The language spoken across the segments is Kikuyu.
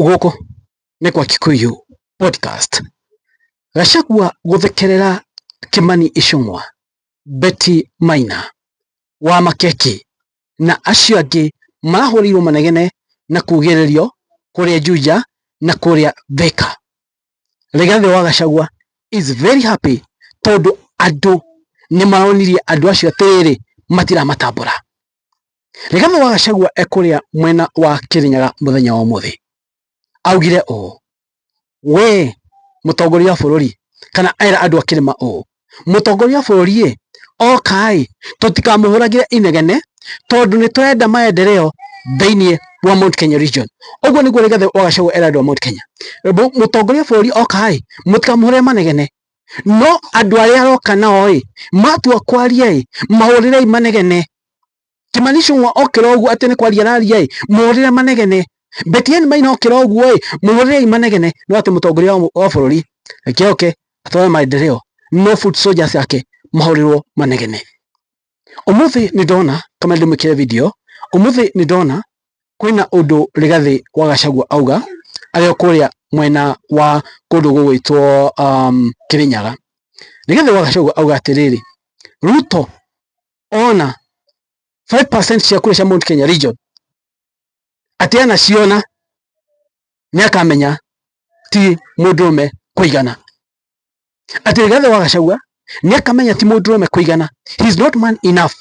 Gũkũ nĩ kwa Kikuyu Podcast. Gachagua gũthekerera Kimani Ichung'wa, Betty Maina wa Makeki na acio angĩ marahũrĩirwo manegene na kugĩrĩrio kũrĩa Juja na kũrĩa Thika. Rigathĩ wa Gachagua is very happy tondũ andũ nĩ maronirie andũ acio atĩrĩrĩ matiramatambũra. Rigathĩ wa Gachagua e kũrĩa mwena wa Kirinyaga mũthenya wa ũmũthĩ augire ũũ, we mũtongoria wa bũrũri, kana era andũ a kĩrĩma ũũ, mũtongoria wa bũrũri ĩ oka ĩ, tũtikamũhũragĩre inegene tondũ nĩ tũrenda maendeleo thĩinĩ wa Mount Kenya region. Ũguo nĩguo Rigathĩ wa Gachagua era andũ a Mount Kenya, mũtongoria wa bũrũri oka ĩ, mũtikamũhũrĩre manegene, no andũ arĩa aroka nao ĩ, matua kwaria ĩ, mahũrĩrei manegene. Kimani Ichung'wa okĩra ũguo atĩ nĩ kwaria araria ĩ, mũhũrĩre manegene. Betty Ann Maina okĩra ũguo ĩ, mũhũrĩrei manegene. No atĩ mũtongoria wa bũrũri reke oke atware maendeleo, no foot soldiers ake mahũrĩrwo manegene. Ũmũthĩ nĩ ndona kama ndĩmwĩkĩre video, ũmũthĩ nĩ ndona kwĩna ũndũ Rigathĩ wa Gachagua auga arĩ o kũrĩa mwena wa kũndũ gũgwĩtwo Kirinyaga. Rigathĩ wa Gachagua auga atĩrĩrĩ, Ruto ona 5% cia kura cia Mount Kenya region atĩ anaciona nĩ akamenya ti mũndũrũme kũigana, atĩ Rigathĩ wa Gachagua nĩ akamenya ti mũndũrũme kũigana, he is not man enough.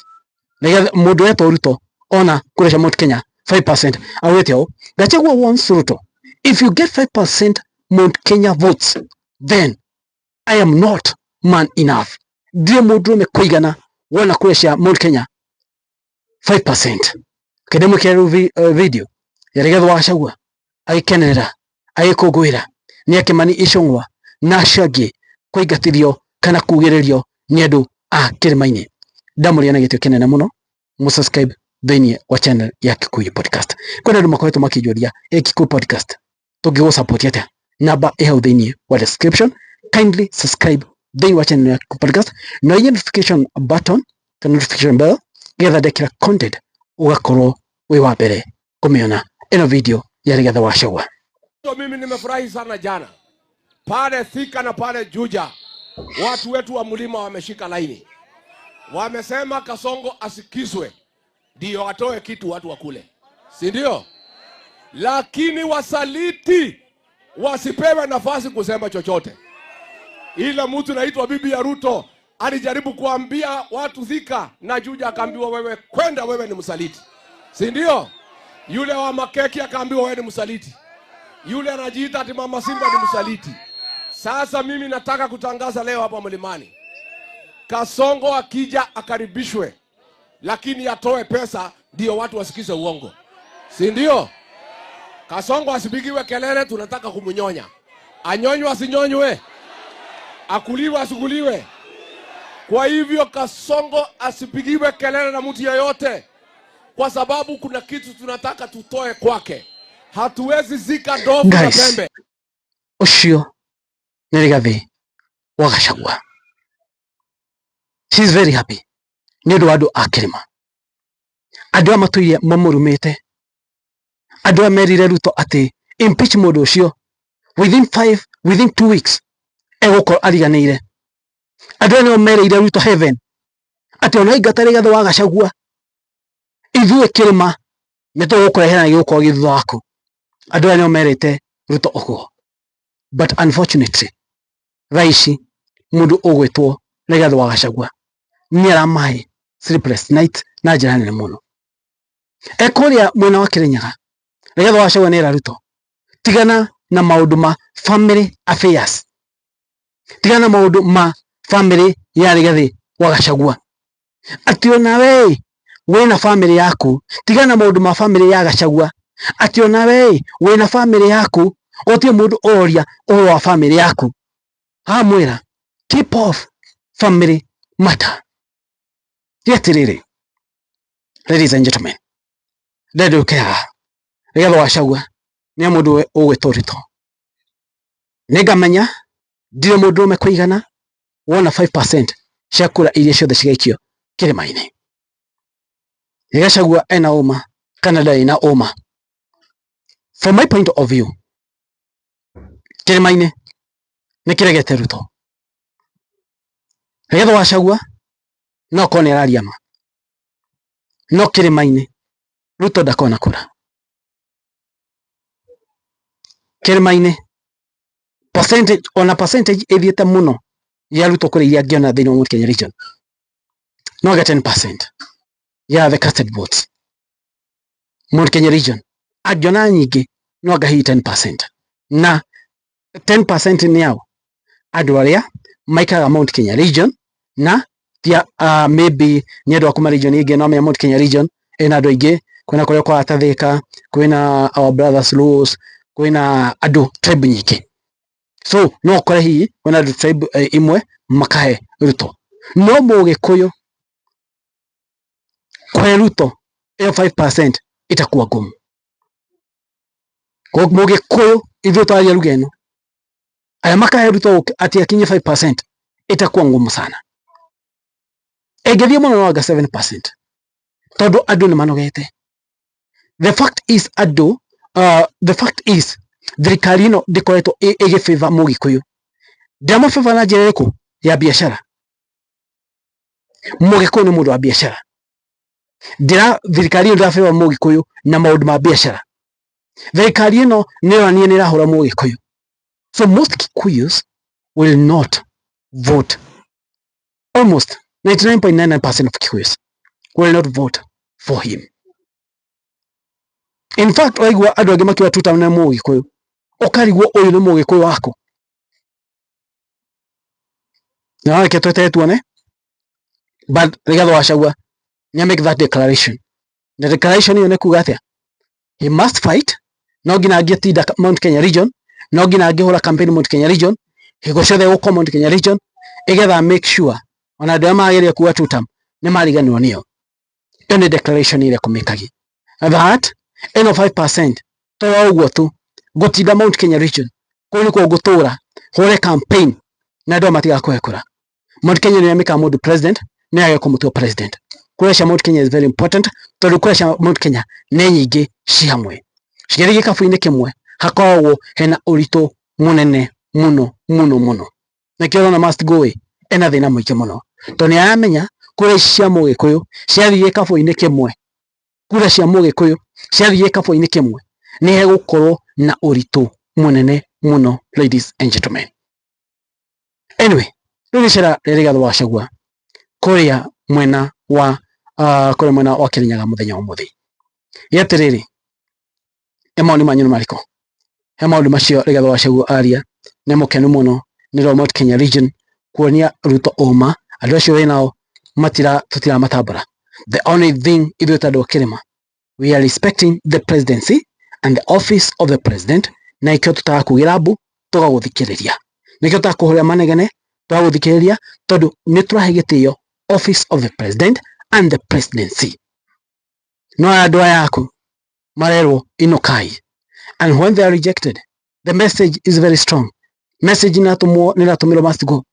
Rigathĩ mũndũ wetwo Ruto ona kura cia Mount Kenya 5%, augĩte ũũ, Gachagua warns Ruto, "If you get 5% Mount Kenya votes, then I am not man enough." Ndirĩ mũndũrũme kũigana wona kura cia Mount Kenya 5%. Kĩndĩmwĩkĩre rĩu video ya Rigathĩ wa Gachagua agĩkenerera agĩkũngũĩra nĩ Kimani Ichung'wa na acio angĩ kũingatithio kana kugĩrĩrio nĩ andũ a kĩrĩma-inĩ. Ndamũria na gĩtĩo kĩnene mũno mũsubscribe thĩinĩ wa channel ya Kikuyu Podcast. Kwĩna andũ makoretwo makĩnjũria, ĩ Kikuyu Podcast tũngĩgũ support atĩa? Namba ĩ hau thĩinĩ wa description. Kindly subscribe thĩinĩ wa channel ya Kikuyu Podcast na ũhihinye notification button kana notification bell nĩgetha ndekĩra content ũgakorwo wĩ wa mbere kũmĩona. Ĩno video ya Rigathĩ wa Gachagua. Mimi nimefurahi sana jana pale Thika na pale Juja, watu wetu wa mlima wameshika laini, wamesema Kasongo asikizwe ndio atoe kitu watu wakule, si ndio? Lakini wasaliti wasipewe nafasi kusema chochote. Ile mtu naitwa bibi ya Ruto alijaribu kuambia watu Thika na Juja, akaambiwa wewe kwenda, wewe ni msaliti, si ndio? Yule wa makeki akaambiwa wewe ni msaliti, yule anajiita ati mama Simba ni msaliti. Sasa mimi nataka kutangaza leo hapa mlimani, Kasongo akija akaribishwe, lakini atoe pesa ndio watu wasikize uongo, si ndio? Kasongo asipigiwe kelele, tunataka kumnyonya. Anyonywe asinyonywe? Akuliwe asikuliwe? Kwa hivyo Kasongo asipigiwe kelele na mtu yeyote, kwa sababu kuna kitu tunataka tutoe kwake. Hatuwezi zika ndovu na Guys, pembe. Ũcio nĩ Rigathĩ wa Gachagua. She is very happy nĩ ũndũ wa andũ a kĩrĩma, andũ aya matũire mamũrumĩte, andũ aya merire Ruto atĩ impeach mũndũ ũcio within 2 weeks egũkorwo ariganĩire. Andũ aya nĩo merĩire Ruto heaven atĩ ona aingata Rigathĩ wa Gachagua, ithuĩ kĩrĩma nĩ tũgũkũrehera na gĩgũkorwo gĩ thutha waku. Andũ aya nĩo merĩte Ruto ũguo, but unfortunately thaa ici mũndũ ũgwĩtwo Rigathĩ wa Gachagua nĩ aramahe sleepless night na njĩra nene mũno. E kũrĩa mwena wa Kirinyaga, Rigathĩ wa Gachagua nĩ era Ruto, tigana na maũndũ ma family affairs, tigana na maũndũ ma family ya Rigathĩ wa Gachagua, atĩ ona we wĩna family yaku, tigana na maũndũ ma family ya Gachagua, atĩ ona we wĩna family yaku, gũtirĩ mũndũ ũroria ũhoro wa family yaku. Amwĩra keep off family matter. Ti atĩrĩrĩ, ladies and gentlemen, ndĩrenda ũke haha. Rigathĩ wa Gachagua nĩ mũndũ ũgwĩtwo Ruto, nĩngamenya ndirĩ mũndũrũme kũigana wona 5% cia kura iria ciothe cigaikio kĩrĩma-inĩ. Gachagua ena ũma kana ndarĩ na ũma? From my point of view, Kĩrĩma-inĩ nĩ kĩregete Ruto. Rigathi wa Gachagua no korwo nĩ araria ma, no kĩrĩma-inĩ Ruto ndakona kura. Kĩrĩma-inĩ percentage, ona percentage ĩthiĩte mũno ya Ruto kũrĩ iria angĩona thĩinĩ wa Mount Kenya region, no age 10% ya the casted votes. Mount Kenya region angĩona nyingĩ no anga hihi 10%, na 10% nĩ ao andũ arĩa maikaraga Mount Kenya region, na tia maybe nĩ andũ a kuma region ĩngĩ, no menya Mount Kenya region ĩna andũ aingĩ, kwĩna kũrĩa kwa Taveta, kwĩna our brothers Luos, kwĩna andũ tribe nyingĩ, so no ũkore hihi kwĩna andũ tribe imwe makahe Ruto, no Mũgĩkũyũ kũhe Ruto ĩyo 5% itakuwa ngumu. Mũgĩkũyũ ithuĩ twaria lugha ĩno, aya makahe Ruto ati akinye 5% itakuwa ngumu sana. Ĩngĩthiĩ mũno no anga 7%, tondũ andũ nĩ manogete. The fact is andũ, the fact is thirikari ĩno ndĩkoretwo ĩgĩ favor Mũgĩkũyũ. Ndĩramũ favor na njĩra ĩrĩkũ? Ya biacara. Mũgĩkũyũ nĩ mũndũ wa biacara. Ndĩra thirikari ĩno ndĩra favor Mũgĩkũyũ na maũndũ ma biacara. Thirikari ĩno nĩ ĩronania nĩ ĩrahũra Mũgĩkũyũ. So most Kikuyus will not vote. Almost 99.99% of Kikuyus will not vote for him. In fact, waigua andũ angĩ makiuga tuta nĩ Mũgĩkũyũ, ũkarigwo ũyũ nĩ Mũgĩkũyũ waku. Na reke tweterere tuone, but Rigathi wa Gachagua nĩ make that declaration. Na declaration ĩyo nĩ kuga atĩa? He must fight, no nginya angĩtinda Mount Kenya region, no nginya angĩhũra campaign Mount Kenya region, hingo ciothe gũkorwo Mount Kenya region, igetha make sure ona andũ arĩa mageria kuga two term nĩ mariganĩrwo nĩyo. Ĩyo nĩ declaration ĩrĩa kũmĩkagi that ĩno 5% to ũguo tu ngũtinda Mount Kenya region, kũu nĩkuo ngũtũra hũre campaign na andũ aya matigakũhe kura. Mount Kenya nĩyo ĩmĩkaga mũndũ president, nĩ yage kũmũtua president. Kura cia Mount Kenya is very important, tondũ kura cia Mount Kenya nĩ nyingĩ ci hamwe, cigĩthiĩ gĩkabu-inĩ kĩmwe hakoragwo hena ũritũ mũnene mũno mũno mũno. Nĩkĩo ũrona must go ĩna thĩna mũingĩ mũno, tondũ nĩ aramenya kura ici cia Mũgĩkũyũ ciathiĩ gĩkabu-inĩ kĩmwe, kura cia Mũgĩkũyũ ciathiĩ gĩkabu-inĩ kĩmwe nĩ hegũkorwo na ũritũ mũnene mũno, ladies and gentlemen. Anyway, rĩu nĩ icera rĩa Rigathĩ wa Gachagua kũrĩa mwena wa kũrĩa mwena wa Kirinyaga mũthenya wa ũmũthĩ. Gĩatĩrĩrĩ, ĩ mawoni manyu nĩ marĩkũ he maũndũ macio Rigathĩ wa Gachagua aria? Nĩ mũkenu mũno nĩ Mount Kenya region kuonia Ruto ũma andũ acio wĩ nao matira tũtiramatambũra. The only thing ithuĩ ta andũ a kĩrĩma, we are respecting the presidency and the office of the president, na ikĩo tũtagakugĩra mbu tũgagũthikĩrĩria, nĩkĩo tũtakũhũrĩra manegene tũgagũthikĩrĩria, tondũ nĩ tũrahe gĩtĩo office of the president and the presidency. No andũ aya aku marerwo inũkai, and when they are rejected, the message is very strong. Message nĩratũmwo, nĩratũmĩrwo must go,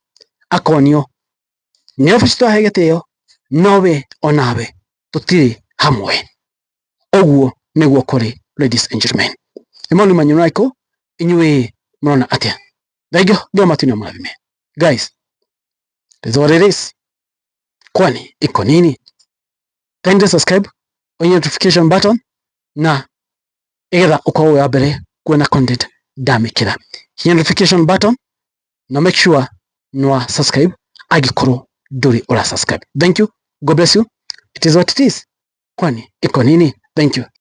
akonio nĩ obici twahe gĩtĩo, nowe onawe tũtirĩ hamwe. Ũguo nĩguo kũrĩ, ladies and gentlemen. Nĩ maũndũ manyu marĩkũ inyuĩ mũrona atĩa? Thank you, ndio matu nĩ mũrathime. Guys, this is what it is. Kwani iko nini? Kindly subscribe on your notification button na igetha ukorwo wĩ wa mbere kuona content ndamĩkĩra. Hinya notification button na make sure nwa subscribe angĩkorwo ndũrĩ ũra subscribe. Thank you, God bless you. It is what it is. Kwani iko nini? Thank you.